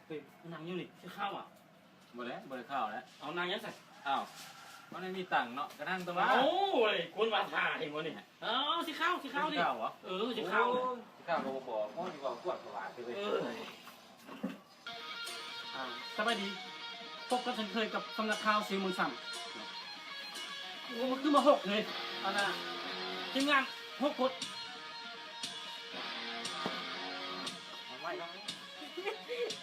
ເຮີ້ຍ ນັ່ງຢູ່ນີ້ ຊິເຂົ້າຫວາ? ບໍ່ແຫຼະ ບໍ່ໄດ້ເຂົ້າແຫຼະ. ເອົາ ນັ່ງຫຍັງຊັ້ນ? ອ້າວ ມັນໄດ້ມີຕັ່ງເນາະ ກໍນັ່ງຕົວະ. ໂອ້ຍ ຄົນວ່າຖ້າເຫັນບໍ່ນີ້? ເອົາ ຊິເຂົ້າ ຊິເຂົ້ານີ້. ຊິເຂົ້າຫວາ? ເອີ ຊິເຂົ້າ. ໂອ້ຍ ຊິເຂົ້າກໍບໍ່ບອກ ໂອ້ຍ ຊິເວົ້າກວດສະຫວາດເລີຍ. ເອີ ອ່າ ສະບາຍດີ ພົບກັນເຊັ່ນເຄີຍກັບສຳນັກຂ່າວເຊຍເມືອງຊຳ. ໂອ້ ມັນຄືມາຫົກເລີຍ ອັນນ່າ ທີມງານຫົກຄົນ. ເອົາໄວ້ເນາະ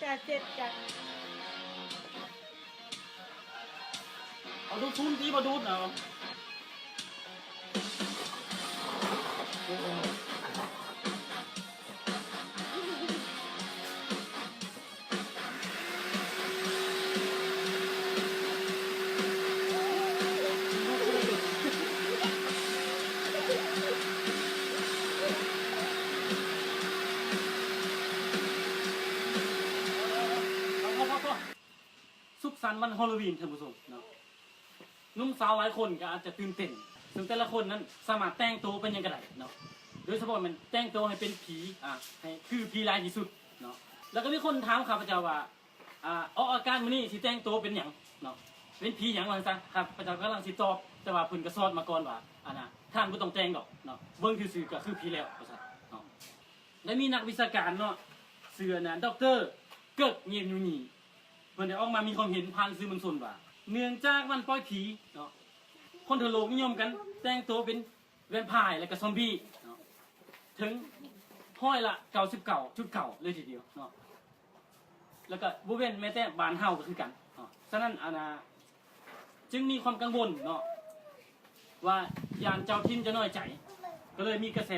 ຈະເຈັດກັນ. ເອົາດູດຝຸ່ນຕິ ບໍ່ດູດເອົາ. ສຸກສັນວັນຮາໂລວີນ ທ່ານຜູ້ຊົມເນາະ. ໜຸ່ມສາວຫຼາຍຄົນກໍອາດຈະຕື່ນເຕັ້ນ ເຊິ່ງແຕ່ລະຄົນນັ້ນສາມາດແຕ່ງໂຕເປັນຫຍັງກໍໄດ້ເນາະ ໂດຍສະເພາະແມ່ນແຕ່ງໂຕໃຫ້ເປັນຜີ ອ່າ ໃຫ້ຄືຜີຫຼາຍທີ່ສຸດເນາະ. ແລ້ວກໍມີຄົນຖາມຂ້າພະເຈົ້າວ່າ ອ່າ ອອກອາການມື້ນີ້ຊິແຕ່ງໂຕເປັນຫຍັງເນາະ ເປັນຜີຫຍັງວ່າຊັ້ນຊະ. ຂ້າພະເຈົ້າກຳລັງຊິຕອບ ແຕ່ວ່າເພິ່ນກໍຊອດມາກ່ອນວ່າ ອັນນ່າ ທ່ານບໍ່ຕ້ອງແຕ່ງດອກເນາະ ເບິ່ງຊື່ໆກໍຄືຜີແລ້ວວ່າຊັ້ນເນາະ. ໄດ້ມີນັກວິຊາການເນາະ ຊື່ ອັນນ່າ ດອກເຕີ ເກີກ ເຫງຍມຢູນີ ເພິ່ນໄດ້ອອກມາມີຄວາມເຫັນຜ່ານສື່ມວນຊົນວ່າ ເນື່ອງຈາກວັນປ່ອຍຜີເນາະ ຄົນທົ່ວໂລກນິຍົມກັນແຕ່ງໂຕເປັນແວມພາຍ ແລະກະຊອມບີ້ເນາະ ເຖິງຮ້ອຍລະເກົ້າສິບເກົ້າຈຸດເກົ້າເລີຍທີດຽວເນາະ. ແລ້ວກະບໍ່ເວັ້ນແມ້ແຕ່ບ້ານເຮົາກໍຄືກັນເນາະ. ສະນັ້ນ ອັນນ່າ ຈຶ່ງມີຄວາມກັງວົນເນາະ ວ່າຢ້ານເຈົ້າຖິ່ນຈະນ້ອຍໃຈ ກໍເລີຍມີກະແສ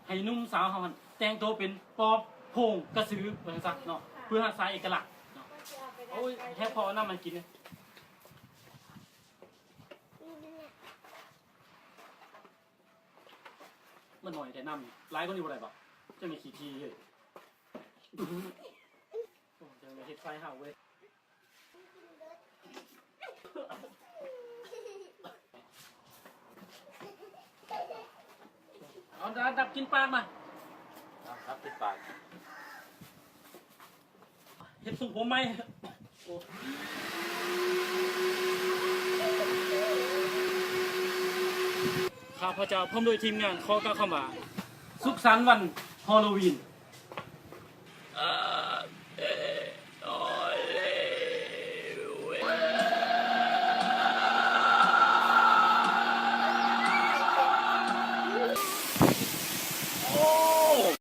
ໃຫ້ໜຸ່ມສາວເຮົາຫັ້ນແຕ່ງໂຕເປັນປອບ ໂພງ ກະສື ວ່າຊັ້ນຊະເນາະ ເພື່ອຮັກສາເອກະລັກເນາະ. ໂອ້ຍ ແຮບພໍເອົານ້ຳມາໃຫ້ກິນເດ້. ມັນໜ້ອຍແທ້ນ້ຳ ຫຼາຍກວ່ານີ້ບໍ່ໄດ້ບໍ່? ຈັ່ງໄດ້ຂີ້ຖີ່ເຮີ້ຍ. ໂອ້ ຈັ່ງໄດ້ເຮັດໄຟເຮົາເວີຍ. ເອົາ ດັບ ດັບກິ່ນປາກມາ ດັບກິ່ນປາກ. ເຮັດຊົງຜົມໃໝ່. ໂອ້ ຂ້າພະເຈົ້າພ້ອມດ້ວຍທີມງານຂໍກ່າວຄຳວ່າ ສຸກສັນວັນຮາໂລວີນ.